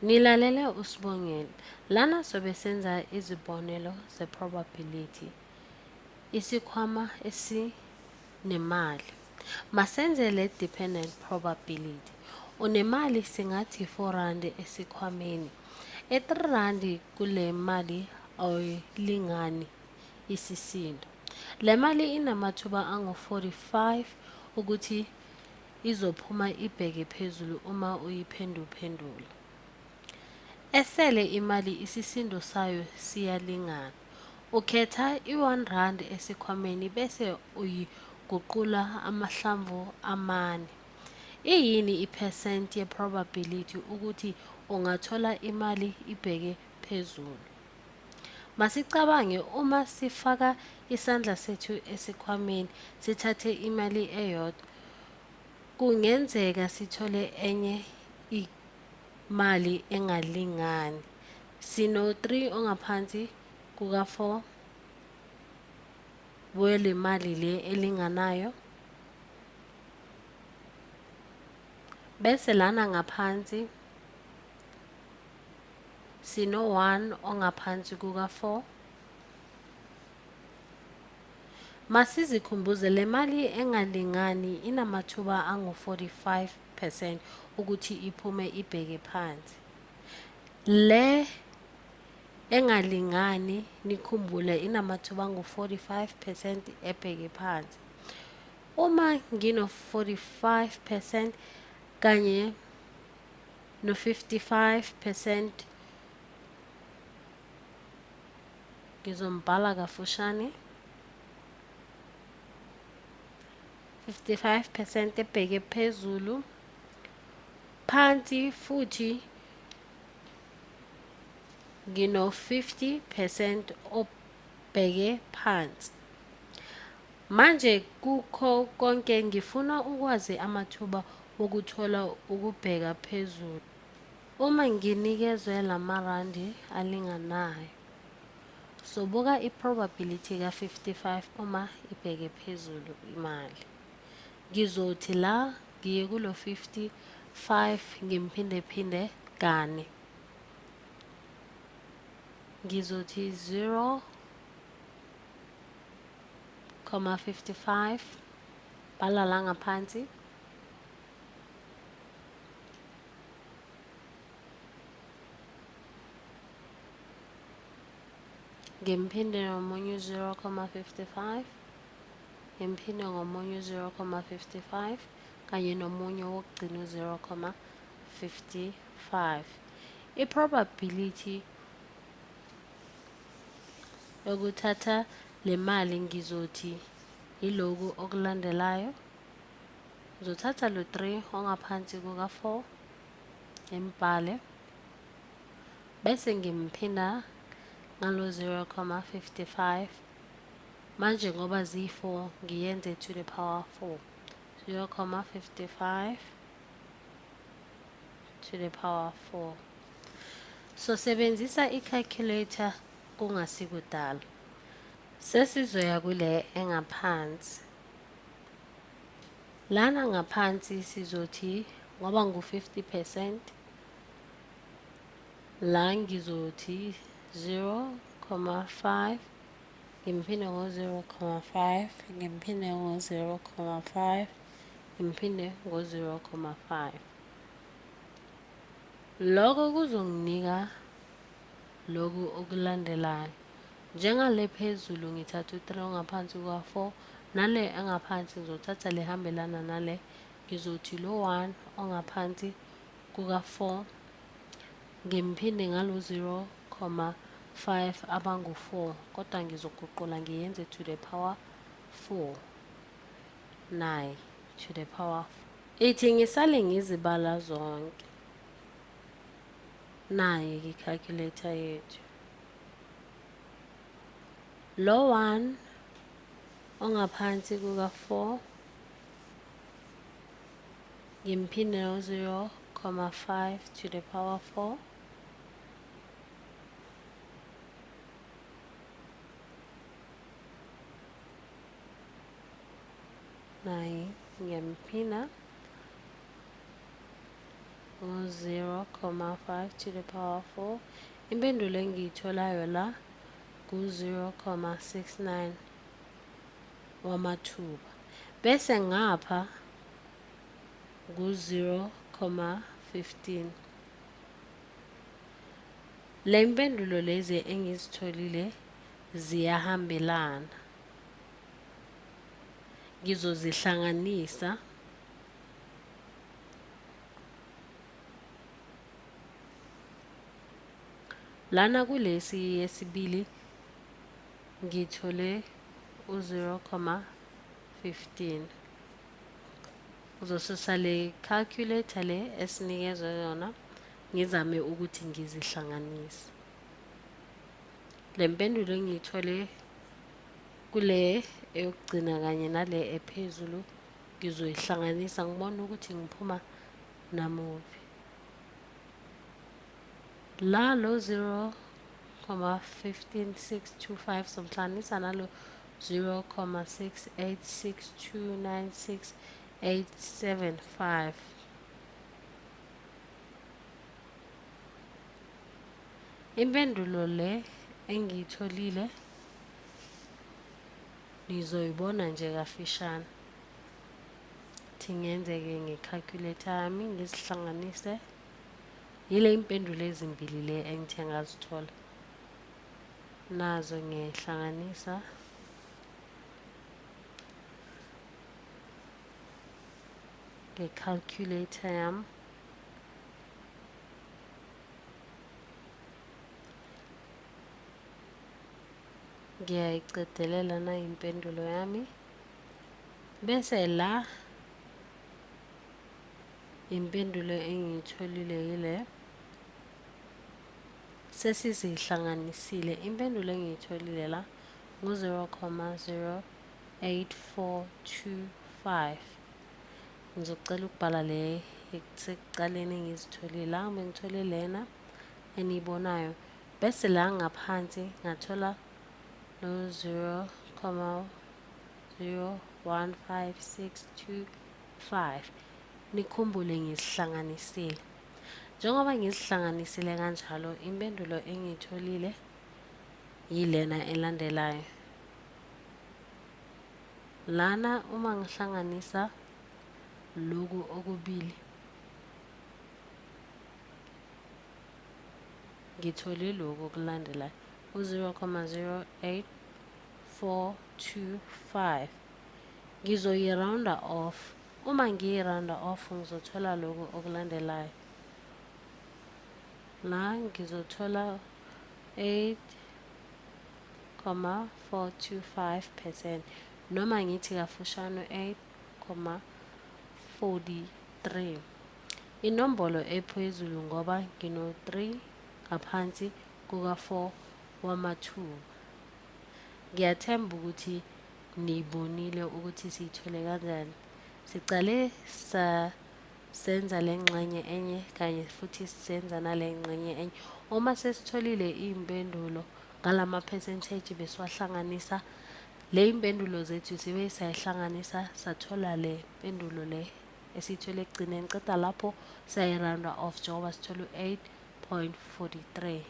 Nilalele uSibongile. Lana sobe senza izibonelo ze-probability. Isikhwama esinemali. Masenze le dependent probability. Unemali singathi 4 rand esikhwameni. E-3 rand kule mali ayilingani isisindo. Le mali inamathuba angu-45 ukuthi izophuma ibheke phezulu uma uyiphenduphendula. Esele imali isisindo sayo siyalingana. Ukhetha i-1 rand esikhwameni bese uyiguqula amahlamvu amane. Iyini iphesenti ye-probability ukuthi ungathola imali ibheke phezulu? Masicabange uma sifaka isandla sethu esikhwameni sithathe imali eyodwa, kungenzeka sithole enye imali engalingani. Sino-3 ongaphansi kuka-4 wele mali le elinganayo. Bese lana ngaphansi sino-1 ongaphansi kuka-4. Masizikhumbuze le mali engalingani inamathuba angu-45% ukuthi iphume ibheke phansi. Le engalingani nikhumbule inamathuba angu-45% ebheke phansi. Uma ngino-45% kanye no-55%, ngizombhala kafushane, 55% ebheke phezulu, phansi futhi ngino-50% obheke phansi. Manje kukho konke ngifuna ukwazi amathuba wokuthola ukubheka phezulu. Uma nginikezwe lamarandi alinganayo, sobuka i-probability ka-55 uma ibheke phezulu imali. Ngizothi la ngiye kulo 55 ngimphinde kane. Ngizothi 0.55, bhala la ngaphansi. Ngimphinde nomunye 0.55, ngimphinde ngomunye 0.55 kanye nomunye wokugcina 0.55. I-probability yokuthatha le mali ngizothi iloku okulandelayo. Ngizothatha lo 3 ongaphansi kuka-4 ngimbhale, bese ngimphinda ngalo 0.55. Manje ngoba ziyi-4 ngiyenze to the power 4, 0.55 to the power 4. So sebenzisa i-calculator kungasikudala. Sesizoya kule engaphansi. Lana ngaphansi sizothi ngoba ngu-50%, la ngizothi 0.5, ngimphinde ngo-0.5, ngimphinde ngo-0.5, ngimphinde ngo-0.5. Lokho kuzonginika lokhu okulandelayo. Njengale phezulu ngithatha u-3 ongaphansi kuka-4, nale engaphansi ngizothatha le hambelana nale, ngizothi lo 1 ongaphansi kuka-4 ngimphinde ngalo 0.5 abangu-4, kodwa ngizoguqula ngiyenze to the power 4, 9 to the power 4. Ithi ngisale ngizibala zonke. Nayi i-calculator yethu. Lo 1 ongaphansi kuka-4 ngimphinde no 0.5 to the power 4, nayi ngiyamphinda Ngu-0,5 to the power 4. Impendulo engiyitholayo la ku-0,69 wamathuba, bese ngapha ku-0,15. Le mpendulo lezi engizitholile ziyahambelana, ngizozihlanganisa. Lana kulesi yesibili ngithole u-0,15. Ngizosusa le calculator le esinikezwe yona, ngizame ukuthi ngizihlanganise. Le mpendulo engiyithole kule eyokugcina kanye nale ephezulu ngizoyihlanganisa, ngibone ukuthi ngiphuma namuphi. La lo 0,15625 somhlanganisa nalo 0,686296.875. Impendulo le engiyitholile nizoyibona nje kafishane. Thi ngenzeke nge-calculator yami ngizihlanganise. Yile impendulo ezimbili le engithe ngazithola, nazo ngiyihlanganisa. Nge-calculator yami. Ngiyayicedelela na impendulo yami, bese la impendulo engiyitholile yile. Sesizihlanganisile. Impendulo engiyitholile la ngu-0,08425. Ngizocela ukubhala le sekuqaleni engizitholile la, bengithole lena eniyibonayo, bese la ngaphansi ngathola lo 0,015625. Nikhumbule ngizihlanganisile. Njengoba ngizihlanganisile kanjalo, impendulo engiyitholile yilena elandelayo. Lana uma ngihlanganisa loku okubili ngithole lokhu okulandelayo, u-0,08425. Ngizoyi-rounda off. Uma ngiyi-rounda off ngizothola lokhu okulandelayo. La ngizothola 8,425%, noma ngithi kafushane 8,43. Inombolo ephezulu ngoba ngino-3 ngaphansi kuka-4 wamathuba. Ngiyathemba ukuthi niyibonile ukuthi siyithole kanjani. Sicale senza le ngxenye enye kanye futhi senza nale ngxenye enye. Uma sesitholile iy'mpendulo ngalama percentage besiwahlanganisa, le impendulo zethu sibe sayihlanganisa sathola le mpendulo le esiyithole ekugcineni. Ceda lapho sayi-rounda off njengoba sithole u-8.43.